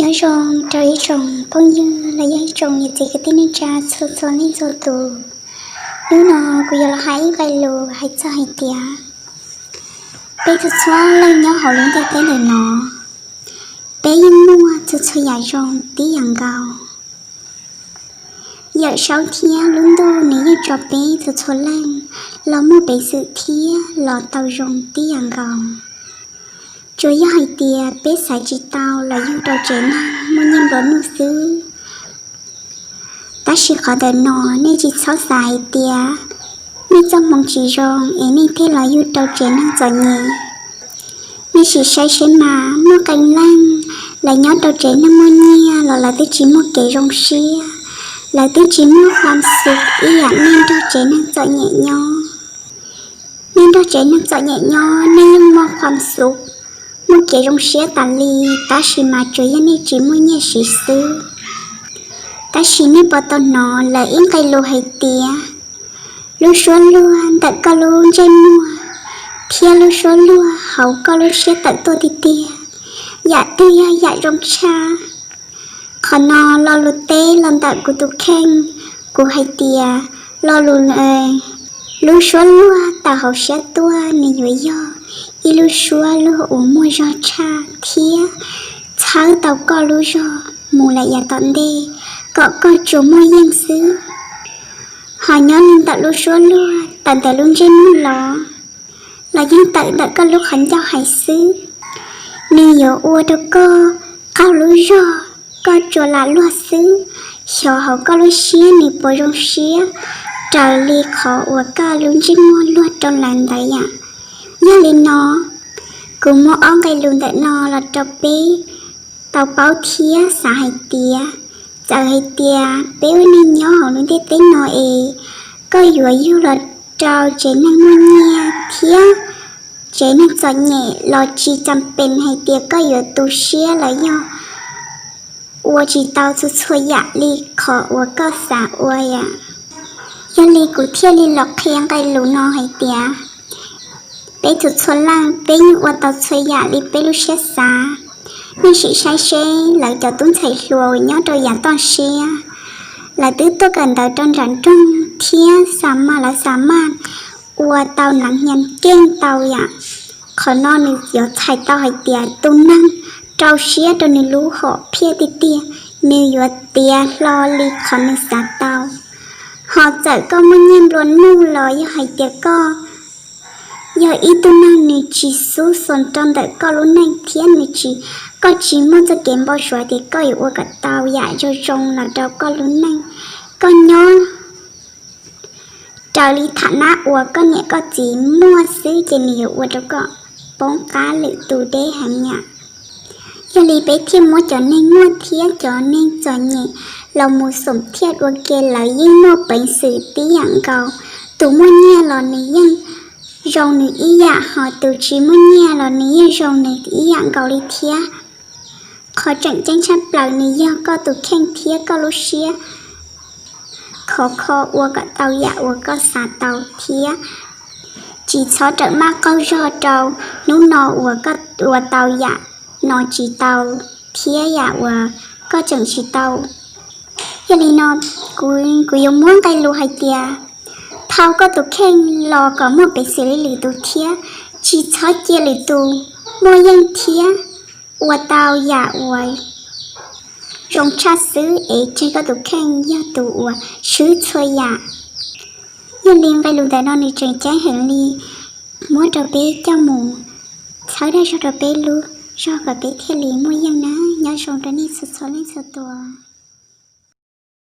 Nyob zoo rau ib tsoom phooj ywg los yog ib tsoom niam txiv kwv tij neej tsa txhua txhua leej txhua tus. Hnub no kuv yuav los hais ib nqe lus hais txog hais tias peb txhua txhua leej nyob hauv lub ntiaj teb ntawm no, peb yeej muaj txhua txhua yam zoo tib yam nkaus. Yawm saub thiab lub ntuj nws yeej tso peb txhua txhua leej los muaj peev xwm thiab los tau zoo tib yam nkaus. Tsuas yog hais tias peb xaiv tsis tau los yug rau tsev neeg muaj nyiaj nplua nuj xwb. Tab sis qhov ntawm no nej tsis txhob xav hais tias nej txoj hmoo tsis zoo es nej thiaj los yug rau tsev neeg txom nyem. Nej sim saib seb mas, muaj qee leej lawv nyob rau tsev neeg muaj nyiaj los lawv twb tsis muaj kev zoo siab, lawv twb tsis muaj hwam xub ib yam nej nrog tsev neeg txom nyem nyob. Nej nrog tsev neeg txom nyem nyob nej yeej muaj hwam xub, muaj kev zoo siab tas li, tab sis mas tsuas yog nej tsis muaj nyiaj siv xwb. Tab sis nej puas tau hnov lawv ib nqe lus hais tias, lub suab luag ntawm koj lub ntsej muag thiab lub suab luag hauv koj lub siab tawm tuaj tiag tiag, yam twg yog yam zoo tshaj? Qhov no lo lus teb los ntawm kuv tus kheej, kuv hais tias lo lus lub suab luag tawm hauv siab tuaj nws yuav yog ib lub suab luag uas muaj zog tshaj thiab txhawb tau koj lub zog mus lawm yav tom ntej kom koj tsuas muaj yeej xwb. Ho nyob li ntawm lub suab luag tawm ntawm lub ntsej muag los, los yeej tawm ntawm koj lub qhov ncauj hais xwb, nws yuav ua rau koj qaug lub zog, koj tsuas lam luag xwb, xyov hauv koj lub siab nws puas zoo siab raws li qhov uas koj lub ntsej muag luag rau lawv ntawd yom. Yog li no, kuv muab ob nqe lus ntawm no los rau peb tau paub thiab xav hais tias, txawm hais tias peb ua neej nyob hauv lub ntiaj teb no es koj yuav yug los rau tsev neeg muaj nyiaj thiab tsev neeg txom nyem los tsis tas pes hais tias koj yuav tu siab los yog ua tsis tau txhua txhua yam li qhov uas koj xav ua yom. Yog li kuv thiaj li los qhia nqe lus no hais tias, peb txhua txhua leej peb yeej ua tau txhua yam li peb lub siab xav. Nej sim saib seb lawv cov tub ntxhais hluas uas nyob rau yav toj siab, lawv twb tuaj kawm ntawv rau nram nroog thiab xa maj lawv xa maj ua tau neev hnia keej tau yam. Qhov no nws yuav txhais tau hais tias tus neeg rau siab rau nws lub hom phiaj tiag tiag, nws yuav tiav hlo li qhov nws xav tau. Ho txawm koj muaj nyiaj nplua nuj los yog hais tias koj yog ib tug neeg nws tsis xub xos rau ntawm koj lub neej thiab nws tsis, koj tsis muaj txoj kev npau suav tias koj yuav ua kom tau yam zoo zoo los rau koj lub neej. Koj nyob raws li tham nab uas koj niam koj txiv muaj xwb ces nws yuav ua rau koj poob qab lwm tus deb heev yam. Yog li peb thiaj muab cov neeg muaj thiab cov neeg txom nyem los mus xoom thiaj ua ke, lawv yeej muaj peev xwm tib yam nkaus. Tus muaj nyiaj los nws yeej zoo nws ib yam, ho tus tsis muaj nyiaj los nws yeej zoo nws ib yam nkaus li thiab. Qhov tseem ceeb tshaj plaws nws yog koj tus kheej thiab koj lub siab khov kho ua kom tau yam uas koj xav tau thiab tsis txhob rawm maj qaug zog rau hnub no uas koj ua tau yam no tsis tau thiab yam uas koj tseem tsis tau. Yog li no, kuv, kuv yuav muab nqe lus hais tias, thau koj tus kheej los kom muaj peev xwm li lwm tus thiab tsis txhob cia lwm tus muaj yeej thiab ua tau yam uas zoo tshaj xwb es tseg koj tus kheej yog tus uas swb txhua yam. Yog li nqe lus ntawm no nws tseem ceeb heev li, muab rau peb coj mus txhawb dag zog rau peb lub zog kom peb thiaj li muaj yeej na. Nyob zoo rau nej txhua txhua leej txhua tus.